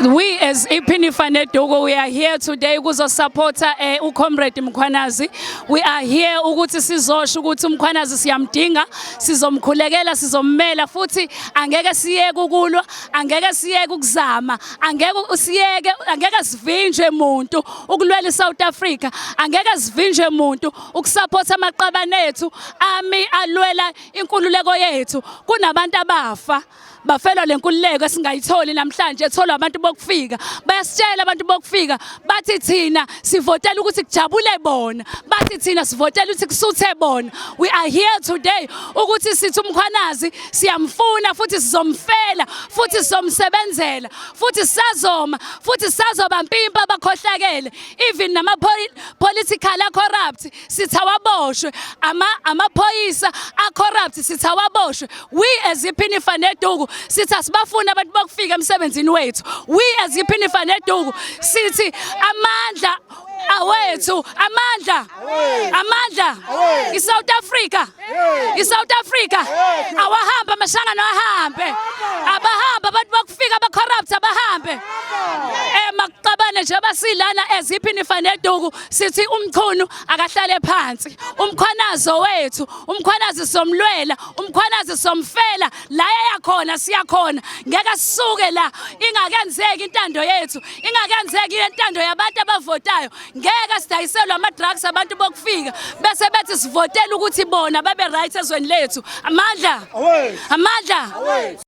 We as iPhinifa Neduku, we are here today ukuzosupporta uComrade Mkhwanazi. We are here ukuthi sizosho ukuthi uMkhwanazi siyamdinga, sizomkhulekela, sizommela futhi angeke siyeke ukulwa, angeke siyeke ukuzama, angeke siyeke, angeke sivinjwe muntu ukulwela iSouth Africa, angeke sivinjwe muntu ukusupporta amaqabane ethu ami alwela inkululeko yethu. Kunabantu abafa bafelwa lenkululeko esingayitholi namhlanje, etholwa abantu bokufika. Bayasitshela abantu bokufika, bathi thina sivotela ukuthi kujabule bona, bathi thina sivotela ukuthi kusuthe bona. We are here today ukuthi sithi uMkhwanazi siyamfuna futhi sizomfela futhi sizomsebenzela futhi sisazoma futhi sisazoba mpimpa abakhohlakele, even nama political corrupt sithi awaboshwe, amaphoyisa a-corrupt sithi awaboshwe. We as iPhinifa Neduku sithi asibafuni abantu bokufika emsebenzini wethu. We as iPhinifa Neduku sithi amandla awethu, amandla, amandla, iSouth Africa, iSouth Africa. Awahamba amashangano, ahambe, abahamba abantu bokufika aba-corrupt, abahambe. Makuxabane nje basilana as iPhinifa Neduku sithi uMchunu akahlale phansi. UMkhwanazi wethu, uMkhwanazi somlwela, uMkhwanazi somfela. La yakhona siyakhona, ngeke sisuke la ingakenzeki intando yethu, ingakenzeki intando yabantu abavotayo. Ngeke sidayiselwe ama-drugs abantu bokufika bese bethi sivotela ukuthi bona babe right ezweni lethu. Amandla, amandla.